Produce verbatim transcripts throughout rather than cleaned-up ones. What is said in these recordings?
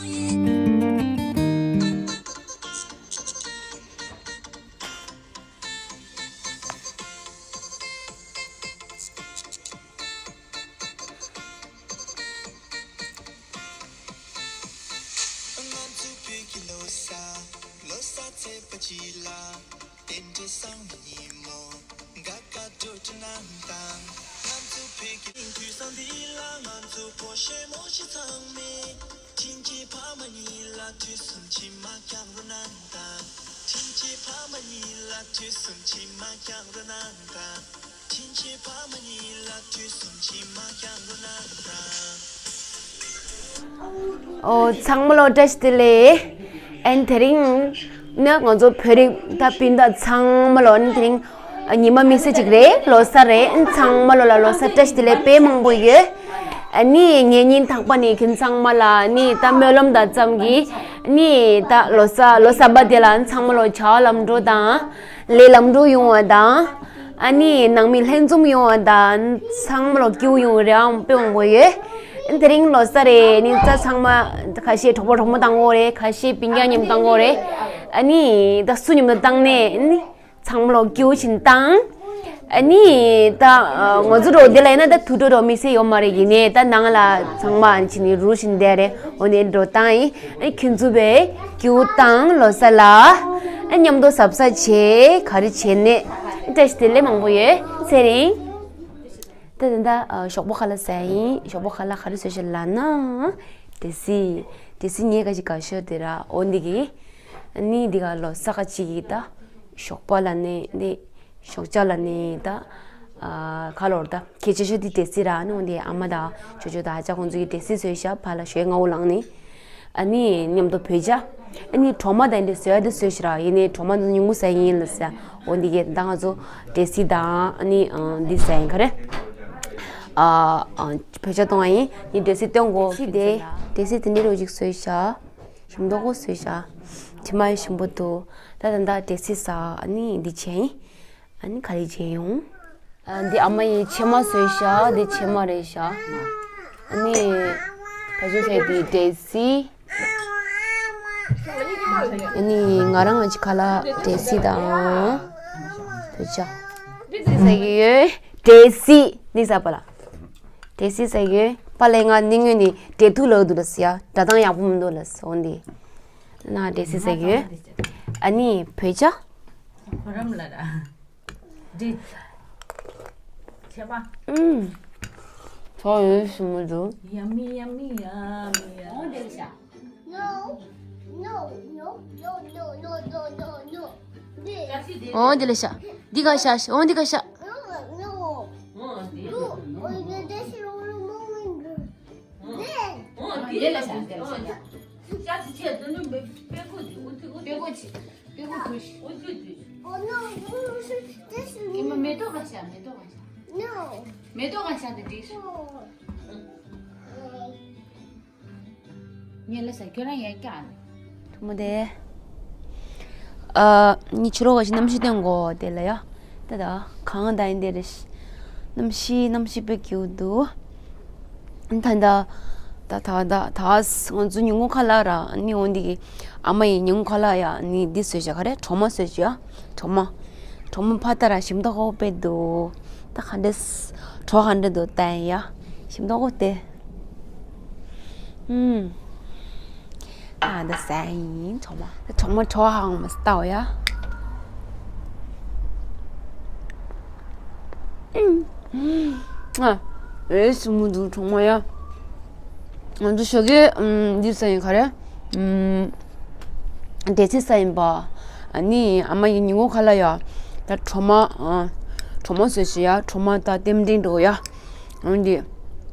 ང་ཚོ་བོད་ཀྱི་ལོ་གསར། ལོ་གསར་ཚེས་པ་གཅིག་ལ། དེ་འདྲ་སང་མི་ཉིན་མོ། དགའ་དགའ་སྤྲོ་སྤྲོ་གནང་དང་། ང་ཚོ་བོད་ཀྱི་དུས་བཟང་འདི་ལ། ང་ཚོ་བོད་ཤེས་མོ་ཤེས་ཚང་མས། དྲིན་ཆེ་ཕ་མ་གཉིས་ལ། དུས་གསུམ་སྤྱི་མ་སྐྱོང་རོགས་གནང་དང་། དྲིན་ཆེ་ཕ་མ་གཉིས་ལ། དུས་གསུམ་སྤྱི་མ་སྐྱོང་རོགས་གནང་དང་། དྲིན་ཆེ་ཕ་མ་གཉིས་ལ། དུས་གསུམ་སྤྱི་མ་སྐྱོང་རོགས་གནང་དང་། ཨོ། ཚང་མ་ལོ་བཀྲ་ཤིས་བདེ་ལེགས། ཨན་དེ་རིང་ནི་ང་ཚོ་བོད་རིགས་ད་སྤུན་ཟླ་ཚང་མ་ལོ་ནི་དེ་རིང་ཉི་མ་དམིགས་བསལ་ཅིག་རེད། ལོ་གསར་རེད། ཨན་ཚང་མ་ལོ་ལ་ལོ་གསར་བཀྲ་ཤིས་བདེ་ལེགས་དཔེ་མང་པོ་ཡོད། ཨ་ནི་ངའི་སྙིང་ཐག་པ་ནས་ཁྱེད་ཚང་མ་ལ་ནི་ད་སྨོན་ལམ་དང་ཙམ་གྱིས་ནི་ད་ལོ་གསར་ལོ་གསར་པ་དེ་ལ་ཚང་མ་ལོ་བྱ་བ་ལམ་འགྲོ་དང་། ལས་ལམ་འགྲོ་ཡོང་བ་དང་། ཨ་ནི་ནང་མི་ལྷན་འཛོམས་ཡོང་བ་དང་། ཚང་མ་ལོ་སྐྱིད་པོ་ཡོང་རེད་ཨང་དཔེ་མང་པོ་ཡོད། དེ་རིང་ལོ་གསར་རེད། ནི་ད་ཚང་མ་ཁ་ཤས་གྲོགས་པོ་གྲོགས་མོ་དང་གོ་རེད། ཁ་ཤས་སྤུན་ཀྱག་མཉམ་དང་གོ་རེད། ཨ་ནི་ད་སུ་མཉམ་དུ་བཏང་ནས་ནི་ཚང་མ་ལོ་སྐྱིད་པོ་བྱིན་བཏང་། ཨ་ནི་ད་ང་ཚོ་རོ་དེ་ལ་ཡིན་ན་ད་ཐུགས་སྤྲོ་རོ་དམིགས་བསལ་ཡོད་མ་རེད། ཡིན་ནའི་ད་ནང་ལ་ཚང་མ་ཨ་ནི་བྱིན་ནི་རུ་བཞིན་བསྡད་རེད། འོ་ནས་འགྲོ་སྟངས་ཡིན། ཨ་ཁྱོད་ཚོ་བས་སྐྱིད་པོ་བཏང་། ལོ་གསར་ལ་ཨ་མཉམ་དུ་གཟབ་གཟབ་བྱེད། ག་རེ་བྱེད་ནས་བཀྲ་ཤིས་བདེ་ལེགས་མང་པོ་ཡོད། ཚེ་རིང་། ད་ད་ད་ཨ་ཞོགས་པ་ཁ་ལག་ཟས་ཡིན། ཞོགས་པ་ཁ་ལག་ག་རེ་ཟོས་ཤག་ལབ་ན། འབྲས་སིལ། འབྲས་སིལ་ངས་ག་ཞིག་ག་ཤོད་དེ་ར། འོ་འདི་གི་ནི་འདི་ག་ལོ་གསར་ཁ་ཅིག་གི་ད་ཞོགས་པ་ལ་ནི་འདི་ཞོགས་ཇ་ལ་ནི་ད་ཨ་ཁ་ལོར་ད་ཁྱེད་ཆོ་ཆོ་འདི་འབྲས་སིལ་ར། ནི་འོ་འདི་ཨ་མ་ད་ཆོ་ཆོ་ད་ཨ་ཅག་ཁོང་ཚོ་གི་འབྲས་སིལ་ཟོས་ཤག་ཕ་ལ་ཞོའི་ང་འུ་ལངས་ནི། ཨ་ནི་མཉམ་དུ་བོད་ཇ། ཨ་ནི་གྲོ་མ་དང་འདི་བཟོས་ཏེ་བཟོས་ཤི་ར། ཡིན་ནའི་གྲོ་མ་འདི་ཉུང་ངུ་ཟ་ཡིན་ལ་ཟ། འོ་འདི་གས་ད་ང་ཚོ་འབྲས་སིལ་དང་ཨ་ནི་ཨ་འདི་ཟ་ཡིན་ག་རེ། ཨ་ཨ་བོད་ཇ་གཏོང་བ་ཡིན། ནི་འབྲས་སིལ་སྟོན་གོ། འབྲས་སིལ་དེ་འབྲས་སིལ་དེ་འདྲའི་རོ་ཅིག་བཟོས་ཤག་ཞིམ་མདོག་གོ་བཟོས་ཤག་དྲི་མ་ཡི་ཞིམ་པོ་འདུག་ད་ད་ད་འབྲས་སིལ་ཟ། ཨ་ནི་འདི་བྱས་ཡིན། ཨ་ནི་ག་རེ་བྱས་ཡོང་། ཨ་འདི་ཨ་མ་ཡིས་ཕྱེ་མ་བཟོས་ཤག་འདི་ཕྱེ་མ་རེད་ཤག་ཨ་ནི་ད་ཅོ་ཟེར་འདི་འབྲས་སིལ། ཨ་ནི་ང་རང་ང་ཅི་ཁ་ལག་འབྲས་སིལ་དང་བོད་ཇ། འདི་ཟ་གི་ཡོད། འབྲས་སིལ་འདི་ཟ་པ་ལ། འབྲས་སིལ་ཟ་གི་ཡོད། པ་ལས་ང་ནི་ངོས་ནི་འབྲས་ཐུག་ལོག་འདུག་ལ་ཟ་ཡ། འགྲོ་སྟངས་ཡག་པོ་མི་འདུག་ལ་ཟ། འོ་འདི་ན་འབྲས་སིལ་ཟ་གི་ཡོད། ཨ་ནི་བོད་ཇ། ཁོ་རམ་ལ་ར། འདི། ཁྱེད་པ། ཨུམ། ཚོ་ཡོད་ཞིམ་མོ་འདུག Yummy, yummy, yummy, yummy. No, no, no, no, no, no, no, no, no. This. འོ་འདི་ལ་ཤ། འདི་ག་ཤ། འོ་འདི་ག་ཤ། No, no. No, this. Look, oh, this is all moving. འོ་འདི་ལ་ཤ། འདི་ལ་ཤ། ཤ་ཆེ་ཆེ་འདི་ནི་པེ་ཀོ་འདི། འོ་འདི། འོ་འདི། པེ་ཀོ་ཆེ། པེ་ཀོ་འདི། འོ་འདི་འདི། Oh no, this is ཀྱེ་མ་མེ་ཏོག་ག་ཤ། མེ་ཏོག་ག་ཤ། No. མེ་ཏོག་ག་ཤ་དེ་འདི། No. ངས་ལ་ས་ཁྱོད་རང་ཡང་ཀྱང་། ཐུ་མོ་དེ། ཨ་ནི་ཕྱི་རོ་ག་ཞིག་གནམ་གཤིས་སྟོན་གོ་དེ་ལ་ཡ། ད་ད་གང་ད་ཡིན་དེ་རེད། གནམ་གཤིས་གནམ་གཤིས་དཔེ་སྐྱིད་འདུག་ད་ད་ད་ད་ད་ང་ཚོ་ཉིན་གུང་ཁ་ལག་ར་ནི་འོ་འདི་གི་ཨ་མ་ཡིས་ཉིན་གུང་ཁ་ལག་ཡ་ནི་འདི་བཟོས་བཞག་ག་རེ། གྲོ་མ་བཟོས་བཞག་གྲོ་མ། གྲོ་མ་ཕ་ད་ར་ཞིམ་མདོག་ཁ་པོ་དཔེ་འདུག་ད་ག་འདྲས་གྲོ་ག་འདྲས་འདུག་ད་ཡིན་ཡ། ཞིམ་མདོག་ཁ་པོ་དེ། ཨུམ། ཨ་འདི་ཟ་ཡིན་གྲོག་མ། གྲོག་མ་གྲོག་ཧང་མ་ལྟ་བ་ཡ། ཨུམ། ཨ་ཨེ་སུ་མུ་འདུག་གྲོག་མ་ཡ། ང་ཚོ་ཞོགས་ཀས་ཨུམ་འདི་ཟ་ཡིན་ག་རེ། ཨུམ། འབྲས་སིལ་ཟ་ཡིན་པ། ཨ་ནི་ཨ་མ་ཡིས་ཉིན་གུང་ཁ་ལག་ཡ། ད་གྲོག་མ་ཨ། གྲོག་མ་བཟོས་ཤི་ཡ། གྲོག་མ་ད་ལྟེམ་ལྡིང་འགྲོ་ཡ། འོན་ཏེ།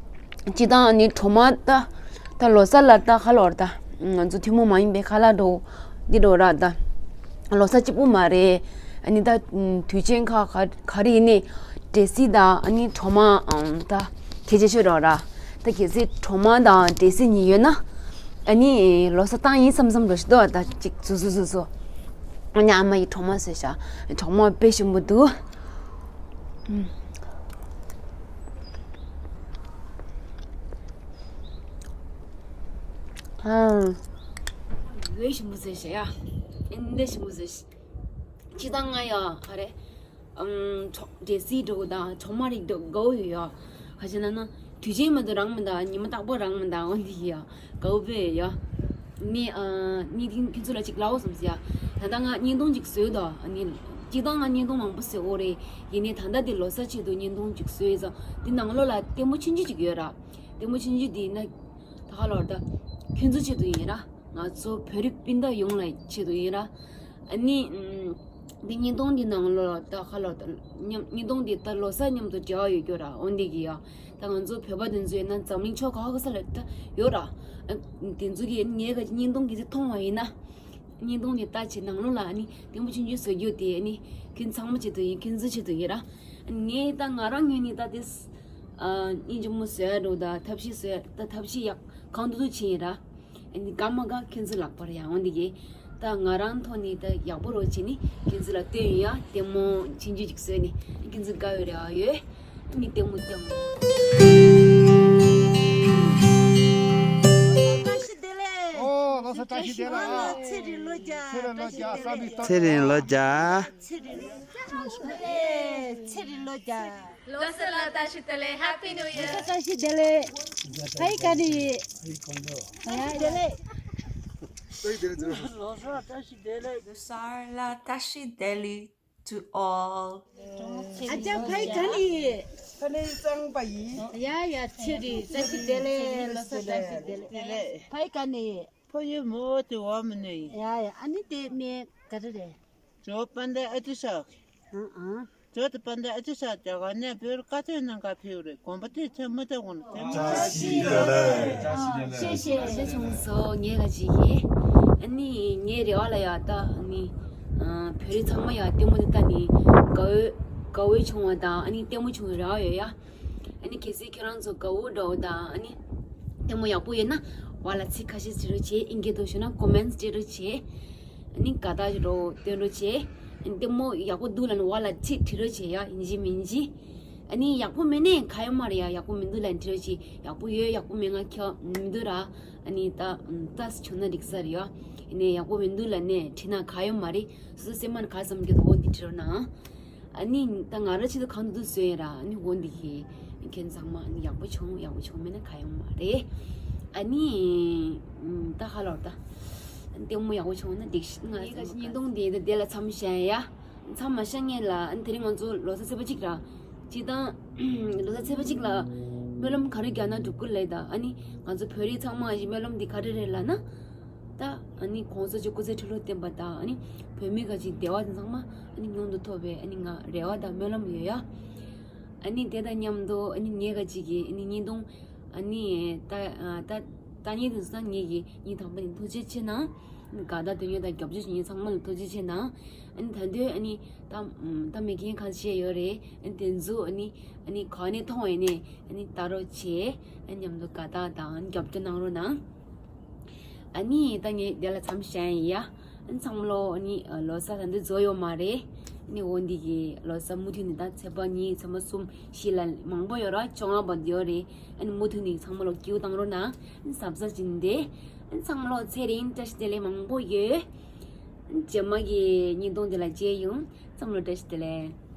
སྤྱི་བཏང་ནི་གྲོག་མ་ད། ད་ལོ་གསར་ལ་ད་ཁ་ལོར་ད། ང་ཚོ་ཐུན་མོང་མ་ཡིན་པའི་ཁ་ལག་འགྲོ། འདི་འགྲོ་ར་ད། ལོ་གསར་གཅིག་པུ་མ་རེད། ཨ་ནི་ད་དུས་ཆེན་ཁག་ག་ག་རེ་ཡིན་ནའི། འབྲས་སིལ་དང་ཨ་ནི་གྲོག་མ་ཨང་ད་གལ་ཆེ་ཤོས་རོགས་ར། ད་གལ་སྲིད་གྲོག་མ་དང་འབྲས་སིལ་གཉིས་ཡོད་ན། ཨ་ནི་ལོ་གསར་བཏང་ཡིན་བསམ་བསམ་འགྲོ་ཞིག་འདུག་ད་གཅིག་བཟོ་བཟོ་བཟོ་བཟོ། ཨ་ནི་ཨ་མ་ཡིས་གྲོག་མ་བཟོས་ཤག་གྲོག་མ་དཔེ་ཞིམ་པོ་འདུག་ཨུམ། ཨང་། འོས་ཞིམ་པོ་བཟོས་ཤག་ཡ། ཨེ་འདི་ཞིམ་པོ་བཟོས་ཤག་སྤྱིར་བཏང་ང་ཡ་ག་རེ། ཨམ། ཆོ་འབྲས་སིལ་འགྲོ་དང་ཆོ་མ་རིགས་འགྲོ་དགའ་བོ་ཡོད་ཡ། ག་ཅི་ན་ན་དུས་ཆེན་མ་གཏོགས་རག་མི་འདུག་ཉི་མ་རྟག་པར་རག་མི་འདུག་འོ་འདི་ཡ། དགའ་བོ་དཔེ་ཡོད་ཡ། ནི་ཨ་ནི་དེ་ཁྱེད་ཚོ་ལ་ཅིག་ལབ་དགོས་བསམ་སོང་ཡ། ད་ལྟ་ང་བརྙན་ཐུང་ཅིག་བཟོས་དོ། ཨ་ནི་སྤྱིར་བཏང་ང་བརྙན་ཐུང་མང་པོ་བཟོས་ཡོད་རེད། ཡིན་ནའི་ད་ལྟ་དེ་ལོ་གསར་ཆེད་དུ་བརྙན་ཐུང་ཅིག་བཟོས་ཙང་དེ་ནང་ལོགས་ལ་ལྟད་མོ་ཆུང་ཆུང་ཅིག་ཡོད་ར། ལྟད་མོ་ཆུང་ཆུང་དེ་ན་ད་ག་ལོར་ད་ཁྱོད་ཚོ་ཆེད་དུ་ཡིན་ར། ང་ཚོ་བོད་རིགས་སྤུན་ཟླ་ཡོངས་ལ་ཆེད་དུ་ཡིན་ར། ཨ་ནི་ཨམ། འདི་བརྙན་ཐུང་འདི་ནང་ལོགས་ལ་ད་ག་ལོར་ད་མཉམ་བརྙན་ཐུང་འདི་ད་ལོ་གསར་མཉམ་དུ་འབྲེལ་བ་ཡོད་རྒྱུ་ར་འོ་འདི་གི་ཡ། ད་ང་ཚོ་བོད་པ་དེ་ཚོ་ཡིན་ན་འཛམ་གླིང་ཕྱོགས་ག་ག་ས་ལ་ད་ཡོད་ར། ཨ། དེ་ཚོ་གིས་ངའི་ག་བརྙན་ཐུང་གི་ཚེ་མཐོང་བ་ཡིན་ན། བརྙན་ཐུང་དེ་ལྟ་བྱེད་ནང་ལོགས་ལ་ཨ་ནི་ལྟད་མོ་ཆུང་ཆུང་བཟོ་རྒྱུ་དེ་ཨ་ནི་ཁྱོད་ཚང་མ་ཆེད་དུ་ཡིན། ཁྱོད་ཚོ་ཆེད་དུ་ཡིན་ར། ངས་ད་ང་རང་ངོས་ནས་ད་དེ་ཨ་སྙིང་རྗེ་མོ་བཟོ་ཡ་འགྲོ་ད་ཐབས་ཤེས་བཟོ་ཡ་ད་ཐབས་ཤེས་ཡག་གང་ཐུབ་ཐུབ་བྱེད་ཡིན་ར། ཨ་ནི་དགའ་མ་དགའ་ཁྱོད་ཚོ་ལག་པར་ཡ་འོ་འདི་གི། ད་ང་རང་ཐོག་ནས་ད་ཡག་པོ་རོགས་བྱས་ནས་ཁྱོད་ཚོ་ལ་སྟོན་ཡ། ལྟད་མོ་ཆུང་ཆུང་ཅིག་བཟོས་ནས་ཁྱོད་ཚོ་དགའ་བའི་རེ་བ་ཡོད། ཨ་ནི་ལྟད་མོ་ལྟད་མོ། བཀྲ་ཤིས་བདེ་ལེགས། ཨོ་ལོ་གསར་བཀྲ་ཤིས་བདེ་ལེགས་ཨ། ཚེ་རིང་ལོ་བརྒྱ། ཚེ་རིང་ལོ་བརྒྱ་བཀྲ་ཤིས་བདེ་ལེགས། ཚེ་རིང་ལོ་བརྒྱ། ཚེ་རིང་ལོ་བརྒྱ། ཚེ་རིང་ལོ་བརྒྱ། ལོ་གསར་ལ་བཀྲ་ཤིས་བདེ་ལེགས། Happy New Year། ལོ་གསར་བཀྲ་ཤིས་བདེ་ལེགས། ཕ་ཡི་ག་ནས་ཡིན། ཡ་བདེ་ལེགས། ལོ་གསར་བཀྲ་ཤིས་བདེ་ལེགས། ལོ་གསར་ལ་བཀྲ་ཤིས་བདེ་ལེགས། To all། ཨ་ཅག་ཕ་ཡི་ག་ནས་ཡིན། ཕ་ནས་གཙང་པ་ཡིན། ཡ་ཡ་ཚེ་རིང་བཀྲ་ཤིས་བདེ་ལེགས། ལོ་གསར་བཀྲ་ཤིས་བདེ་ལེགས། ཕ་ཡི་ག་ནས་ཡིན། ཕ་ཡུལ་མོ་དེ་བ་མི་ནས་ཡིན། ཡ་ཡ་ཨ་ནི་དེ་མེ་ག་རེ་རེད། ཇོ་པན་དེ་ཨ་ཅི་ཤག་ཨང་ཨང་། ཇོ་དེ་པན་དེ་ཨ་ཅི་ཤག་ཇ་ག་ནས་བོད་བཀའ་ཐོན་ནང་ག་ཕེབས་རེད། དགོན་པ་དེ་ཚེ་མི་ཐེ་གོང་དེ་མི་བཀྲ་ཤིས་བདེ་ལེགས། བཀྲ་ཤིས་བདེ་ལེགས། ཤེས་ཤེས་ཤེས་བྱུང་སོ་ངས་ག་ཅིག་གི། ཨ་ནི་ངའི་རེ་བ་ལ་ཡ་ད་ཨ་ནི་བོད་རིགས་ཚང་མ་ཡ་ལྟད་མོ་དེ་ལྟ་ནི་དགའ་བོ་དགའ་བོ་བྱུང་བ་དང་ཨ་ནི་ལྟད་མོ་བྱུང་བའི་རེ་བ་ཡོད་ཡ། ཨ་ནི་གལ་སྲིད་ཁྱེད་རང་ཚོ་དགའ་བོ་འདྲ་བོ་དང་ཨ་ནི་ལྟད་མོ་ཡག་པོ་ཡོད་ན་བ་ལ་ཚིག་ཁ་ཤས་བྲིས་རོགས་བྱེད། ཨིན་སྐད་དུ་ཞུ་ན་ཀོ་མེན་ཊི་བྲིས་རོགས་བྱེད། ཨ་ནི་དགའ་རྟགས་རོགས་སྟོན་རོགས་བྱེད། ཨ་ནི་ལྟད་མོ་ཡག་པོ་འདུག་ལབ་ན་བ་ལ་ཚིག་བྲིས་རོགས་བྱེད་ཡ། ཡིན་གཅིག་མིན་གཅིག་ཨ་ནི་ཡག་པོ་མེད་ནའི་ག་ཡོད་མ་རེད་ཡ། ཡག་པོ་མི་འདུག་ལབ་ན་བྲིས་རོགས་བྱེད། ཡག་པོ་ཡོད་ཡག་པོ་མེད་ང་ཁྱབ་མི་འདུག་ར། ཨ་ནི་ད་ལྟ་བྱུང་ན་འགྲིག་ས་རེད་ཡ། ཡིན་ནའི་ཡག་པོ་མི་འདུག་ལབ་ནའི་བྲིས་ན་ག་ཡོད་མ་རེད། སོ་སོ་སེམས་ནང་ག་བསམ་གྱི་འདུག་འོ་འདི་བྲིས་རོགས་གནང་། ཨ་ནི་ད་ང་རང་ཆེད་དུ་གང་དུ་བཟོས་ཡིན་ར། ཨ་ནི་འོ་འདི་གི་ཁྱེད་ཚང་མ་ཨ་ནི་ཡག་པོ་བྱུང་། ཡག་པོ་བྱུང་མེད་ན་ག་ཡོང་མ་རེད། ཨ་ནི་ད་ཧ་ལོར་ད་ལྟད་མོ་ཡག་པོ་བྱུང་ན་འགྲིག་ཤི། ང་ངའི་ཁ་ཤི་བརྙན་ཐུང་འདི་ད་དེ་ལ་མཚམས་བཞག་ཡ། མཚམས་མ་བཞག་སྔོན་ལ་ཨ་ནི་དེ་རིང་ང་ཚོ་ལོ་གསར་ཚེས་པ་གཅིག་ར། སྤྱིར་བཏང་ལོ་གསར་ཚེས་པ་གཅིག་ལ་སྨོན་ལམ་ག་རེ་རྒྱག་ན་འགྲིག་གི་རེད། ད་ཨ་ནི་ང་ཚོ་བོད་རིགས་ཚང་མ་ཨ་ནི་སྨོན་ལམ་འདི་ག་རེ་རེད་ལབ་ན། ད་ཨ་ནི་གོང་ས་མཆོག་སྐུ་ཚེ་ཁྲི་ལོ་བརྟན་པ་དང་ཨ་ནི་བོད་མི་ག་ཅིག་བདེ་བ་དང་ཚང་མ་ཨ་ནི་མྱུར་དུ་ཐོབ་པའི་ཨ་ནི་ང་རེ་བ་དང་སྨོན་ལམ་ཡོད་ཡ། ཨ་ནི་དེ་དང་མཉམ་དུ་ཨ་ནི་ངས་ག་ཅིག་གི་ཨ་ནི་བརྙན་ཐུང་ཨ་ནི་ད་ད་ལྟ་ཉིན་དུ་སང་ངས་ཀྱི་ཉིན་དང་པོ་ནས་ཐུགས་རྗེ་ཆེ་གནང་། དགའ་རྟགས་སྟོན་མཁན་དང་རྒྱབ་སྐྱོར་བྱེད་མཁན་ཚང་མ་ལ་ཐུགས་རྗེ་ཆེ་གནང་། ཨ་ནི་ད་དུང་ཨ་ནི་ད་ད་མེད་མཁན་གང་བྱས་ཡོད་རེད། ཨ་ནི་དེ་ཚོ་ཨ་ནི་ཨ་ནི་ག་ནས་མཐོང་བ་ཡིན་ནའི་ཨ་ནི་ལྟ་རོགས་བྱེད། ཨ་ནི་མཉམ་དུ་དགའ་རྟགས་དང་རྒྱབ་སྐྱོར་གནང་རོགས་གནང་། ཨ་ནི་ད་ངས་དེ་ལ་མཚམས་བཞག་ཡིན་ཡ། ཨ་ནི་ཚང་མ་ལོ་ཨ་ནི་ལོ་གསར་ད་འདི་རྫོགས་ཡོད་མ་རེད། ཨ་ནི་འོ་འདི་གི་ལོ་གསར་མུ་མཐུད་ནས་ད་ཚེས་པ་གཉིས་ཚེས་པ་གསུམ་བཞི་ལ་མང་པོ་ཡོད་ར། བཅོ་ལྔ་བར་ཡོད་རེད། ཨ་ནི་མུ་མཐུད་ནས་ཚང་མ་ལོ་སྐྱིད་པོ་བཏང་རོགས་གནང་། ཨ་ནི་གཟབ་གཟབ་བྱས་ནས་བསྡད། ཨ་ནི་ཚང་མ་ལོ་ཚེ་རིང་བཀྲ་ཤིས་བདེ་ལེགས་མང་པོ་ཡོད། ཨ་ནི་རྗེས་མ་གི་བརྙན་ཐུང་དེ་ལ་མཇལ་ཡོང་། ཚང་མ་ལོ་བཀྲ་ཤིས་བདེ་ལེགས།